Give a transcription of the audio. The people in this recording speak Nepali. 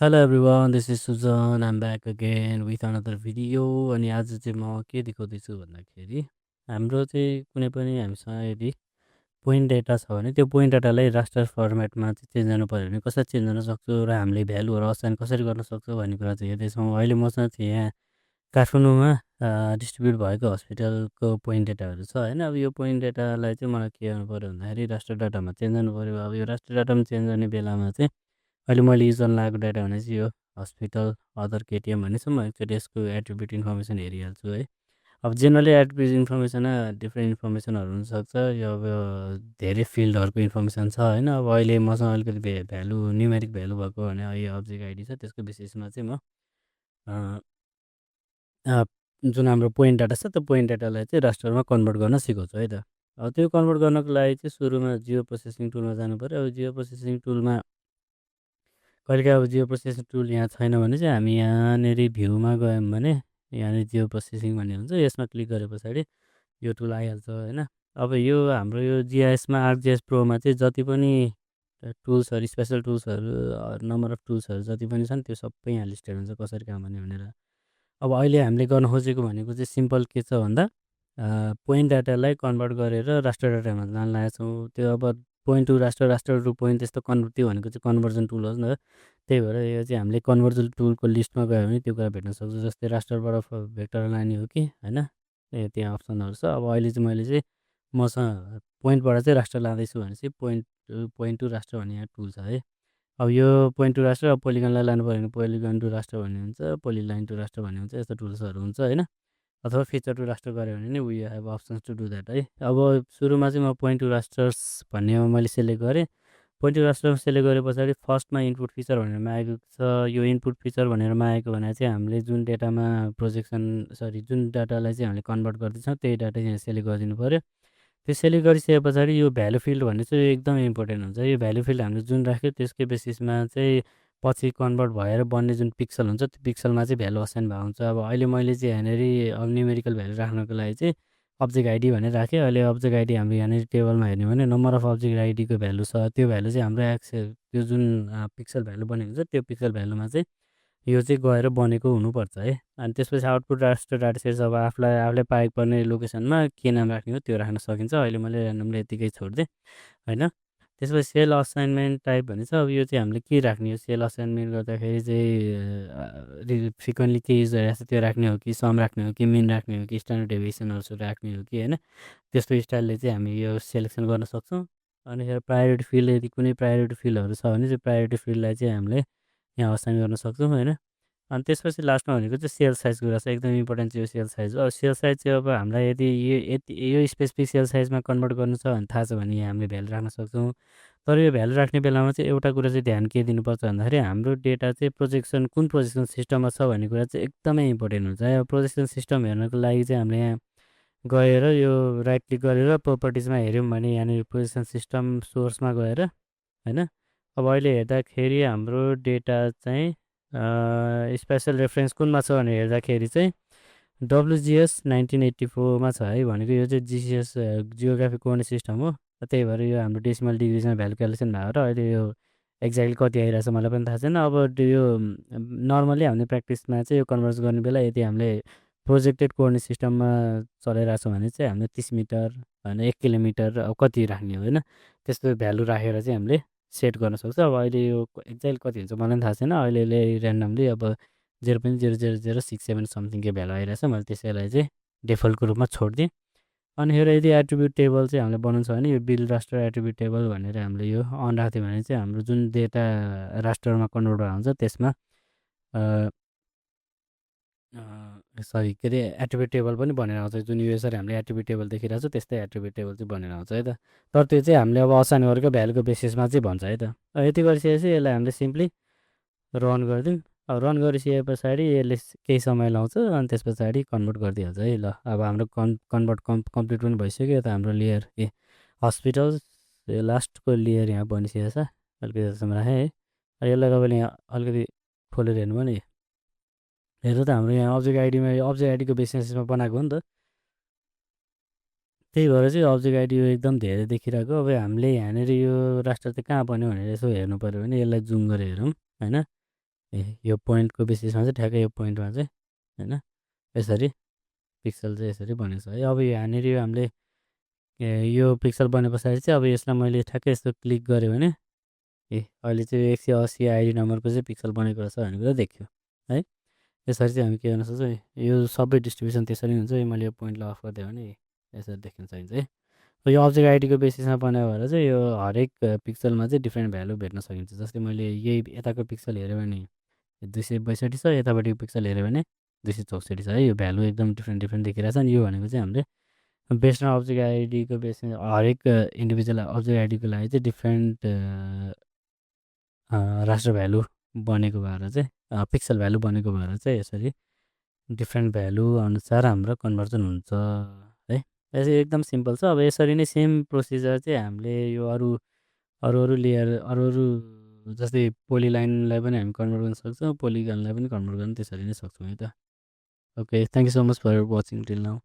Hello everyone, this is Sujan. I'm back again with another video. अनि आज चाहिँ म के देखाउँदैछु भन्दाखेरि हाम्रो चाहिँ कुनै पनि हामीसँग यदि पोइन्ट डेटा छ भने त्यो पोइन्ट डेटालाई रास्टर फर्मेटमा चाहिँ चेन्ज गर्नु पऱ्यो भने कसरी चेन्ज गर्न सक्छु र हामीले भ्यालुहरू असाइन कसरी गर्न सक्छौँ भन्ने कुरा चाहिँ हेर्दैछौँ। अहिले मसँग चाहिँ यहाँ काठमाडौँमा डिस्ट्रिब्युट भएको हस्पिटलको पोइन्ट डेटाहरू छ होइन। अब यो पोइन्ट डेटालाई चाहिँ मलाई के गर्नु पऱ्यो भन्दाखेरि रास्टर डाटामा चेन्ज गर्नु पऱ्यो। अब यो रास्टर डाटामा चेन्ज गर्ने बेलामा चाहिँ अहिले मैले युज गर्न लागेको डाटा भने चाहिँ यो हस्पिटल अदर केटिएम भन्ने छ। म एकचोटि यसको एट्रिब्युट इन्फर्मेसन हेरिहाल्छु है। अब जेनरली एट्रिब्युट इन्फर्मेसनमा डिफ्रेन्ट इन्फर्मेसनहरू हुनसक्छ। यो अब धेरै फिल्डहरूको इन्फर्मेसन छ होइन। अब अहिले मसँग अलिकति भ्यालु न्युमेरिक भ्यालु भएको भने यो अब्जेक्ट आइडी छ, त्यसको बेसिसमा चाहिँ म अ, अ, जुन हाम्रो पोइन्ट डाटा छ त्यो पोइन्ट डाटालाई चाहिँ रास्टरमा कन्भर्ट गर्न सिकाउँछु है त। अब त्यो कन्भर्ट गर्नको लागि चाहिँ सुरुमा जियो प्रोसेसिङ टुलमा जानु पऱ्यो। अब जियो प्रोसेसिङ टुलमा कहिलेकाहीँ अब जियो प्रोसेसिङ टुल यहाँ छैन भने चाहिँ हामी यहाँनिर भ्यूमा गयौँ भने यहाँनिर जियो प्रोसेसिङ भन्ने हुन्छ, यसमा क्लिक गरे पछाडि यो टुल आइहाल्छ होइन। अब यो हाम्रो यो जिआइएसमा आर्कजिएस प्रोमा चाहिँ जति पनि टुल्सहरू स्पेसल टुल्सहरू नम्बर अफ टुल्सहरू जति पनि छन् त्यो सबै यहाँ लिस्टेड हुन्छ कसरी काम गर्ने भनेर। अब अहिले हामीले गर्न खोजेको भनेको चाहिँ सिम्पल के छ भन्दा पोइन्ट डाटालाई कन्भर्ट गरेर रास्टर डाटामा जान लागेको छौँ। त्यो अब point to raster, raster to point त्यस्तो त्यो भनेको चाहिँ कन्भर्जन टुल हो नि त। त्यही भएर यो चाहिँ हामीले कन्भर्जन टुलको लिस्टमा गयो भने त्यो कुरा भेट्न सक्छौँ। जस्तै रास्टरबाट भेक्टर लाने हो कि होइन, त्यहाँ अप्सनहरू छ। अब अहिले चाहिँ मैले चाहिँ मसँग पोइन्टबाट चाहिँ रास्टर लाँदैछु भने चाहिँ पोइन्ट टु रास्टर भन्ने यहाँ टुल छ है। अब यो पोइन्ट टु रास्टर, अब पोलिगनलाई लानु पऱ्यो भने पोलिगन टु रास्टर भन्ने हुन्छ, पोलिलाइन टु रास्टर भन्ने हुन्छ, यस्तो टुल्सहरू हुन्छ होइन। अथवा फिचर टु रास्टर गऱ्यो भने नि we have options to do that है। अब सुरुमा चाहिँ म पोइन्ट टु रास्टर्स भन्नेमा मैले सेलेक्ट गरेँ। पोइन्ट टु रास्टर सेलेक्ट गरे पछाडि फर्स्टमा इनपुट फिचर भनेरमा आएको छ। यो इनपुट फिचर भनेरमा आएको भने चाहिँ हामीले जुन डेटामा जुन डाटालाई चाहिँ हामीले कन्भर्ट गर्दैछौँ त्यही डाटा यहाँ सेलेक्ट गरिदिनु पऱ्यो। त्यो सेलेक्ट गरिसके पछाडि यो भ्यालु फिल्ड भन्ने चाहिँ एकदमै इम्पोर्टेन्ट हुन्छ। यो भ्यालु फिल्ड हामीले जुन राख्यो त्यसकै बेसिसमा चाहिँ पछि कन्भर्ट भएर बन्ने जुन पिक्सल हुन्छ त्यो पिक्सलमा चाहिँ भ्यालु असाइन भएको हुन्छ। अब अहिले मैले चाहिँ यहाँनिर अब न्युमेरिकल भ्यालु राख्नको लागि चाहिँ अब्जेक्ट आइडी भनेर राखेँ। अहिले अब्जेक्ट आइडी हाम्रो यहाँनिर टेबलमा हेर्ने भने नम्बर अफ अब्जेक्ट आइडीको भ्यालु छ। त्यो भ्यालु चाहिँ हाम्रो त्यो जुन पिक्सल भ्यालु बनेको हुन्छ त्यो पिक्सल भ्यालुमा चाहिँ यो चाहिँ गएर बनेको हुनुपर्छ है। अनि त्यसपछि आउटपुट रास्टर डाटा सेट अब आफूले पाएको पर्ने लोकेसनमा के नाम राख्ने हो त्यो राख्न सकिन्छ। अहिले मैले ऱ्यान्डमली यतिकै छोडिदिएँ होइन। त्यसपछि सेल असाइनमेन्ट टाइप भन्ने छ। अब यो चाहिँ हामीले के राख्ने हो, सेल असाइनमेन्ट गर्दाखेरि चाहिँ फ्रिक्वेन्टली के युज गरिरहेको छ त्यो राख्ने हो कि सम राख्ने हो कि मिन राख्ने हो कि स्ट्यान्डर्ड डेभिएसनहरू राख्ने हो कि होइन। त्यस्तो स्टाइलले चाहिँ हामी यो सेलेक्सन गर्न सक्छौँ। अनि प्रायोरिटी फिल्ड, यदि कुनै प्रायोरिटी फिल्डहरू छ भने चाहिँ प्रायोरिटी फिल्डलाई चाहिँ हामीले यहाँ असाइन गर्न सक्छौँ होइन। अनि त्यसपछि लास्टमा भनेको चाहिँ सेल साइज कुरा छ। एकदम इम्पोर्टेन्ट चाहिँ यो सेल साइज हो। अब सेल साइज चाहिँ अब हामीलाई यदि यो स्पेसिफिक सेल साइजमा कन्भर्ट गर्नु छ भने थाहा छ भने यहाँ हामीले भ्यालु राख्न सक्छौँ। तर यो भ्यालु राख्ने बेलामा चाहिँ एउटा कुरा चाहिँ ध्यान के दिनुपर्छ भन्दाखेरि हाम्रो डेटा चाहिँ कुन प्रोजेक्सन सिस्टममा छ भन्ने कुरा चाहिँ एकदमै इम्पोर्टेन्ट हुन्छ। अब प्रोजेक्सन सिस्टम हेर्नको लागि चाहिँ हामीले यहाँ गएर यो राइट क्लिक गरेर प्रोपर्टिजमा हेऱ्यौँ भने यहाँनिर प्रोजेक्सन सिस्टम सोर्समा गएर होइन। अब अहिले हेर्दाखेरि हाम्रो डेटा चाहिँ स्पेसल रेफरेन्स कुनमा छ भनेर हेर्दाखेरि चाहिँ WGS 1984मा छ है। भनेको यो चाहिँ जिसिएस जियोग्राफिक कोअर्डिनेट सिस्टम हो। त्यही भएर यो हाम्रो डेसिमल डिग्रीमा भ्यालु क्यालकुलेसन भएको र अहिले यो एक्ज्याक्टली कति आइरहेको छ मलाई पनि थाहा छैन। अब यो नर्मली हामीले प्र्याक्टिसमा चाहिँ यो कन्भर्स गर्ने बेला यदि हामीले प्रोजेक्टेड कोअर्डिनेट सिस्टममा चलाइरहेको छ भने चाहिँ हामीले 30 मिटर होइन 1 किलोमिटर अब कति राख्ने हो होइन, त्यस्तो भ्यालु राखेर चाहिँ हामीले सेट गर्न सक्छ। अब अहिले यो एक्ज्याक्ट कति हुन्छ मलाई पनि थाहा छैन। अहिले ऱ्यान्डमली अब 0.0006 समथिङको भ्यालु आइरहेछ। मैले त्यसैलाई चाहिँ डिफल्टको रूपमा छोडिदिएँ। अनि यदि एट्रिब्युट टेबल चाहिँ हामीले बनाउनु छ भने यो बिल रास्टर एट्रिब्युट टेबल भनेर हामीले यो अन राख्थ्यो भने चाहिँ हाम्रो जुन डेटा रास्टरमा कन्भर्ट भएको हुन्छ त्यसमा सरी के अरे एट्रिब्युट टेबल पनि बनेर आउँछ। जुन यो यसरी हामीले एट्रिब्युट टेबल देखिरहेको छ त्यस्तै एट्रिब्युट टेबल चाहिँ बनेर आउँछ है त। तर त्यो चाहिँ हामीले अब असाइन गरेको भ्यालुको बेसिसमा चाहिँ भन्छ है त। यति गरिसकेपछि यसलाई हामीले सिम्पली रन गरिदिउँ। अब रन गरिसके पछाडि यसले केही समय लाउँछ अनि त्यस पछाडि कन्भर्ट गरिदिइहाल्छ है। ल अब हाम्रो कन्भर्ट कम्प्लिट पनि भइसक्यो। यता हाम्रो लेयर हस्पिटल यो लास्टको लेयर यहाँ बनिसकेको छ। अलिकति जसम्म राखेँ है। यसलाई तपाईँले यहाँ अलिकति खोलेर हेर्नु भने हेर्नु त हाम्रो यहाँ अब्जेक्ट आइडीको बेसिसमा बनाएको हो नि त। त्यही भएर चाहिँ अब्जेक्ट आइडी एकदम धेरै देखिरहेको। अब हामीले यहाँनिर यो रास्टर चाहिँ कहाँ बन्यो भनेर यसो हेर्नु पऱ्यो भने यसलाई जुम गरेर हेरौँ होइन। यो पोइन्टको बेसिसमा चाहिँ ठ्याक्कै यो पोइन्टमा चाहिँ होइन यसरी पिक्सल चाहिँ यसरी बनेको छ है। अब यहाँनिर हामीले यो पिक्सल बने पछाडि चाहिँ अब यसलाई मैले ठ्याक्कै यस्तो क्लिक गरेँ भने अहिले चाहिँ 180 आइडी नम्बरको चाहिँ पिक्सल बनेको रहेछ भन्ने कुरा देखियो है। यसरी चाहिँ हामी के गर्न सक्छौँ, यो सबै डिस्ट्रिब्युसन त्यसरी हुन्छ। मैले यो पोइन्टलाई अफ गरिदिएँ भने यसरी देख्न सकिन्छ है। र यो अब्जेक्ट आइडीको बेसिसमा बनायो भएर चाहिँ यो हरेक पिक्सलमा चाहिँ डिफ्रेन्ट भ्यालु भेट्न सकिन्छ। जस्तै मैले यही यताको पिक्सल हेऱ्यो भने 262 छ, यतापट्टिको पिक्सल हेऱ्यो भने 264 छ है। यो भ्यालु एकदम डिफ्रेन्ट डिफ्रेन्ट देखिरहेछ नि। यो भनेको चाहिँ हामीले बेस्ड अन अब्जेक्ट आइडीको बेसमा हरेक इन्डिभिजुअल अब्जेक्ट आइडीको लागि चाहिँ डिफ्रेन्ट रास्टर भ्यालु बनेको भएर चाहिँ पिक्सल भ्यालु बनेको भएर चाहिँ यसरी डिफ्रेन्ट भ्यालु अनुसार हाम्रो कन्भर्जन हुन्छ है। यसरी एकदम सिम्पल छ। अब यसरी नै सेम प्रोसिजर चाहिँ हामीले यो अरू अरू अरू लेयर अरू अरू जस्तै पोलिलाइनलाई पनि हामी कन्भर्ट गर्न सक्छौँ, पोलिगनलाई पनि कन्भर्ट गर्न त्यसरी नै सक्छौँ है त। Okay, thank you so much for watching till now.